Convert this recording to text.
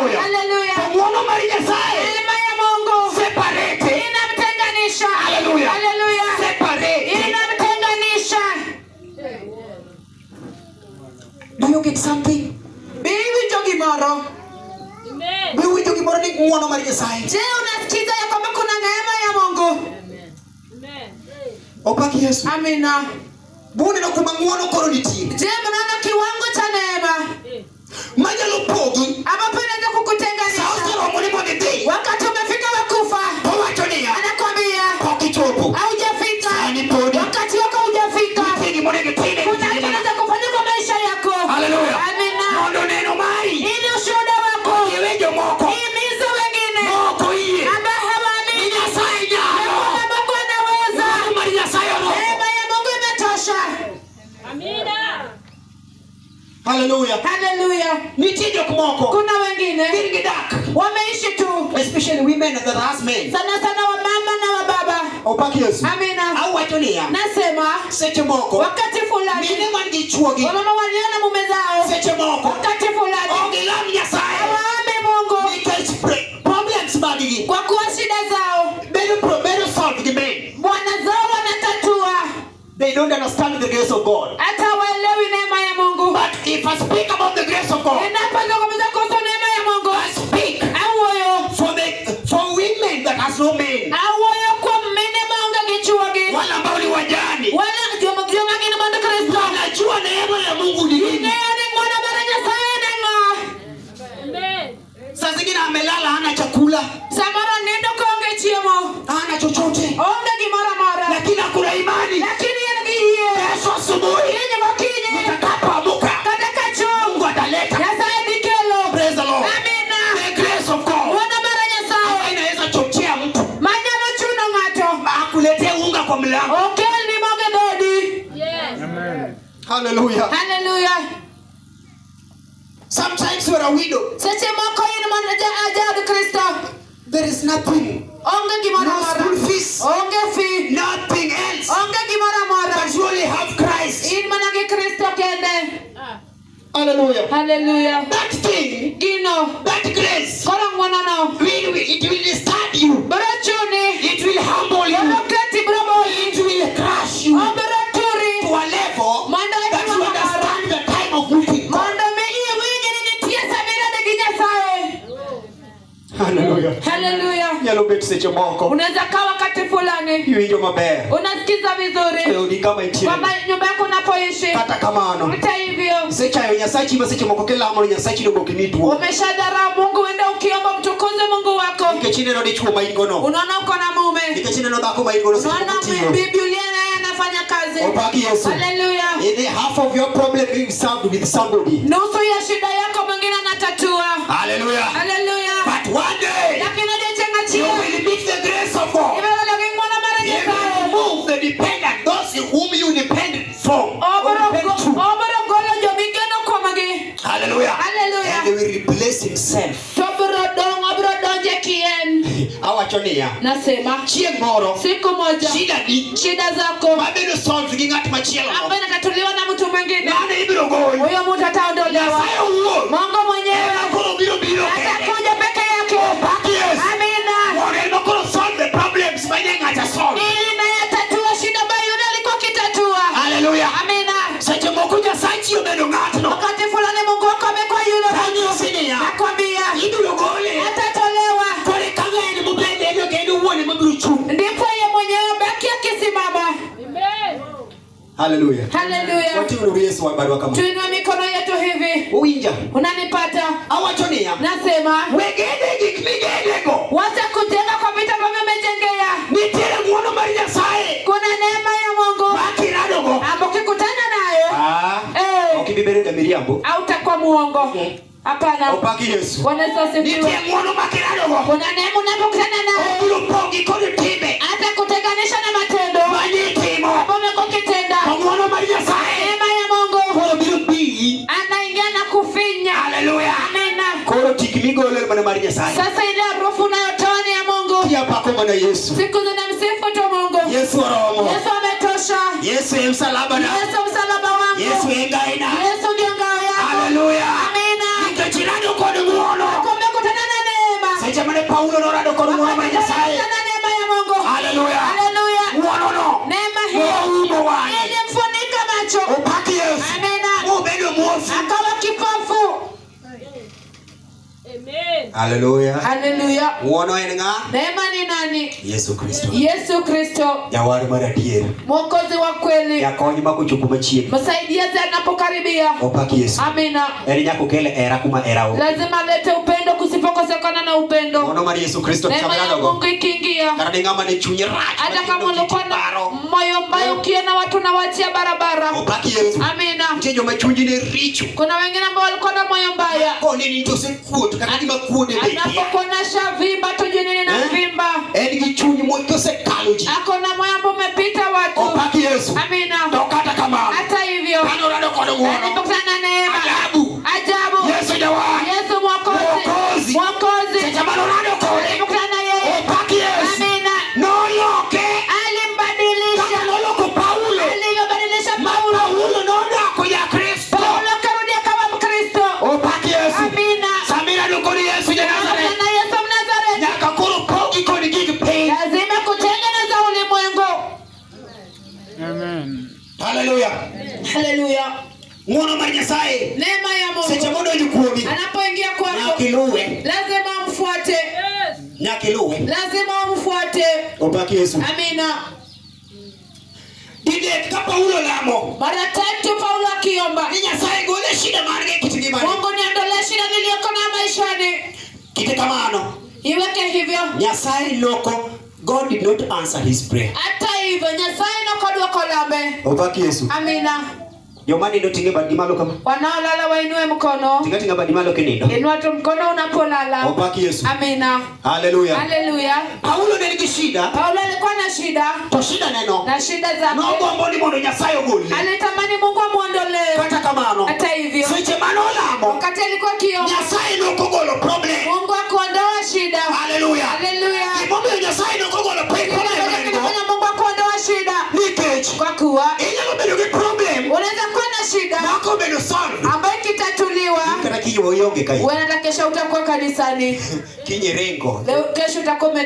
Haleluya. Haleluya. To ng'wono mar Nyasaye Neema ya Mungu separate. Inamtenganisha. Haleluya. Haleluya. Separate. Inamtenganisha. Do you get something? Be iwinjo gimoro? Be iwinjo gimoro ni ng'wono mar Nyasaye? Je, unasikiza ya kwamba kuna neema ya Mungu? Opak Yesu. Amina. Buneno kuma ng'wono koro nitie. Je, mnaona kiwango cha neema Manyalo pogi. Ambapo inaweza Sa kukutenganisha? Oseromo ni mondo idhi. Wakati umefika wa kufa, Owacho niya. Anakwambia Pok ichopo. Haujafika, Sani podi. Wakati wako hujafika. Nitie gimonego itim e Kuna ngimani. kitu unaweza kufanya kwa maisha yako. Haleluya. Amina. Mondo neno mari. Ili ushuhuda wako Iwe jomoko. Himiza wengine Moko yie. Ambao Ni hawaamini Nyasaye nyalo. kwamba Mungu anaweza. Ng'wono mar Nyasaye oromo. Neema ya Mungu imetosha. Amina. Haleluya. Haleluya. Nitie jok moko. Kuna wengine Gin gidak. Wameishi tu, Especially women and the last men. Sana sana wamama na wababa. Opak Yesu. Amina. Awacho niya. Nasema Seche moko. Wakati fulani Mine man gi chuogi. Wamama waliona mume zao Seche moko. Wakati fulani Ok gilam Nyasaye. Hawaombi Mungu Nikech problems mag gi. Kwa kuwa shida zao Bedo solved gi men. Bwana zao wanatatua. They don't understand the grace of God. Hata waelewi neema ya Mungu. But if I speak about the grace of God, Ninapozungumza kuhusu neema ya Mungu, I speak awuoyo for women that has no men. Awuoyo kuom mine maonge gi chuogi. Wale ambao ni wajane. Wala joma gin mond Kristo. Wanajua neema ya Mungu ni nini. Ging'eyo ni ng'wono mar Nyasaye en ang'o. Amen. Saa zingine amelala hana chakula, Samoro nindo kaonge chiemo, hana chochote, onge gimoro amora, lakini akuna imani. Lakini en gi yie. Kesho asubuhi Kiny gokinyi, nitakapoamka, kata ka chung', Mungu ataleta. Nyasaye dhi kelo. Praise the Lord. Amina. The grace of God Ng'wono mar Nyasaye ambayo inaweza chochea mtu manyalo chuno ng'ato akuletee unga kwa mlango. Okelni mogo e dhoodi. Yes. Hallelujah. Hallelujah. Sometimes you are a widow. Seche moko in mon jaod Kristo. There is nothing. Onge gimoro No amora. school fees. Onge fee. Nothing else. Onge gimoro amora. But you only have Christ. In mana gi Kristo kende. Ah. Hallelujah. Hallelujah. That thing, Gino. that grace, Koro ng'wonono. it will disturb you. Biro chuni. It will humble you. Biro keti biro boli. It will crush you Obiro turi. To a level Mondo that you understand the time of meeting God. Mondo mi iwinj ni nitie sama irado gi Nyasaye. Hallelujah. Hallelujah. Nyalo bet seche moko. Unaweza kaa wakati fulani. Iwinjo maber. Unasikiza vizuri. E odi kama intie. Kwamba nyumba yako unapoishi. Kata kamano. Hata hivyo. Isechayo Nyasachi ma seche moko kilamo ni Nyasachi dongo ok imi duong'. Umeshadharau Mungu, uende ukiomba mtukuze Mungu wako. Nikech ineno dichuo ma in go no. Unaona uko na mume. Nikech ineno dhako ma in go no seche Unaona moko tiyo. bibi uliye naye anafanya kazi. Opak Yesu. Hallelujah. In half of your problem is solved with somebody. Nusu ya shida yako mwingine anatatua. Hallelujah. Hallelujah. But one day Lakini odiochieng' you achiel will meet the grace of God. Ibiro romo gi ng'wono mar He will Nyasaye. remove the dependent, those whom you depend from. Or Obiro depend to. Obiro golo jomigeno kuomgi. Hallelujah. Hallelujah. And he will replace himself. To obiro dong' obiro donjo e kien. Awacho niya. Nasema Chieng' moro siku moja shida ni shida zako mabedo solved gi ng'at machielo. Ambayo inatatuliwa na mtu mwingine. Ng'ano ibiro gol. Huyo mtu ataondolewa. Nyasaye owuon. Mungu mwenyewe Ema koro biro biro kende. Atakuja peke yake. Opak Yesu. Amina. Mondo ema koro solve the problems mane ng'acha solve. Ili naye atatua shida ambayo yule alikuwa akitatua. Hallelujah. Amina. Seche moko Nyasachi obedo ng'atno. Wakati fulani Mungu wako amekuwa yule. Tanyisi niya. Nakwambia Ibiro gole. Atatolewa. Koro kaka en mobende en ok en owuon ema biro chung'. Ndipo yeye mwenyewe baki akisimama. Amen. Hallelujah. Hallelujah. Wating'uru Yesu barua kama. Tuinue mikono yetu hivi. Uwinja. Unanipata? Awacho niya. Nasema Wegede gik migedego. Wacha kujenga kwa vitu ambavyo umejengea. Nitiere ng'wono mar Nyasaye. Kuna neema ya Mungu Ma kiradogo. Ambapo ukikutana nayo Ah. eh, Ok ibi bedo jamiriambo. hautakuwa muongo. Hapana. Opaki Yesu. Bwana Yesu asifiwe. Nitie ng'wono ma kiradogo. Kuna neema unapokutana nayo. Obiro pogi kod timbe. Hata kutenganisha na matendo Manitimo. ambayo umekuwa ukitenda. To ng'wono mar Nyasaye. Neema ya Mungu Koro biro biyi. anaingia na kufinya. Hallelujah. Amina. Koro tik migolo en mana mar Nyasaye. Sasa ile harufu unayotoa ni ya Mungu. Kiapako mana Yesu. Siku zinamsifu tu Mungu. Yesu oromo. Yesu ametosha. Yesu e msalaba na. Yesu msalaba wangu. Yesu e ngaina. Yesu ndio ngao yangu. Hallelujah. Amina. Nikech irado kod ng'wono. Kumbe Paulo norado kod ng'wono mar Nyasaye. Na neema ya Mungu. Haleluya. Haleluya. Ng'wonono Neema hiyo noumo wang'e. ilimfunika macho. Opak Yesu. Amina. Mobedo muofu. Akawa kipofu. Amen. Haleluya. Haleluya. Ng'wono en ng'a? Neema ni nani? Yesu Kristo. Yesu Kristo, Jawar mar adier. mwokozi wa kweli, Jakony ma kochopo machiegni. msaidizi anapokaribia. Opak Yesu. Amina. En nyaka okel hera kuma hera onge. Lazima alete upendo kusipokosekana na upendo. Ng'wono mar Yesu Kristo Neema sama ya radogo. Mungu ikiingia, Kata ni ng'ama ne chunye rach. hata kama ulikuwa na paro. moyo mbaya, ukiona watu na wachia barabara. Opak Yesu. Amina. Nitie joma chunygi ne richo. Kuna wengine ambao walikuwa na moyo mbaya, Koni ni to osekuot kata gima kuot e betie. anapokuona shavimba tujue nini na Eh? vimba, En gi chuny mosekalo ji. ako na moyo ambao umepita watu. Opak Yesu. Amina. To kata kamano. Hata hivyo Kane orado kod ng'wono. alipokutana na neema, Ajabu. ajabu, Yesu jawar. Yesu Mwokozi, Mwokozi. Mwokozi Seche mane orado kode. alipokutana na yeye, Opak Yesu. amina, Noloke. alimbadilisha Kaka noloko Paulo. alivyobadilisha Ma Paulo. Paulo nodoko ja Kristo. Paulo akarudi akawa Mkristo. Opak Yesu. Amina. Samira dukoni Yesu ja Nazareth. Alipokutana na Yesu Mnazareti, Nyaka koro pogi kod gig piny. lazima kutengeneza ulimwengu. Amen. Haleluya. Haleluya. Ng'wono mar Nyasaye. Neema ya Seche Mungu modonjo kuomi. anapoingia kwako, Nyaka iluwe. lazima umfuate, Yes. Nyaka iluwe. lazima umfuate. Opak Yesu. Amina. Didek ka Paulo lamo. Mara tatu Paulo akiomba, Ni Nyasaye gole shida margi e kit ngimane. Mungu niondolee shida niliyoko nayo maishani. Kite kamano. Iweke hivyo. Nyasaye loko. God did not answer his prayer. Hata hivyo Nyasaye nokodwoko lambe. Opak Yesu. Amina. Joma nindo ting'e badgi malo kama. Wanaolala wainue mkono. Tinga tinga badi malo kinindo. Inua tu mkono unapolala. Opak Yesu. Amina. Haleluya. Haleluya. Paulo ne nigi shida. Paulo alikuwa na shida To shida neno. na shida zake, Nogombo ni mondo Nyasaye ogolne. alitamani Mungu amwondolee. Kata kamano. Hata hivyo, Seche mane olamo. wakati alikuwa akiomba, Nyasaye nokogolo problem. Mungu akuondoa shida. Haleluya. Haleluya. Gimomiyo Nyasaye nokogolo problem Kile en go. kinafanya Mungu akuondoa shida, Nikech kwa kuwa inyalo bedo gi problem unaweza kuwa na shida ma kobedo solved. ambayo ikitatuliwa, Kata kiny ionge ka huenda kesho utakuwa kanisani, kiny iringo. leo kesho utakuwa ume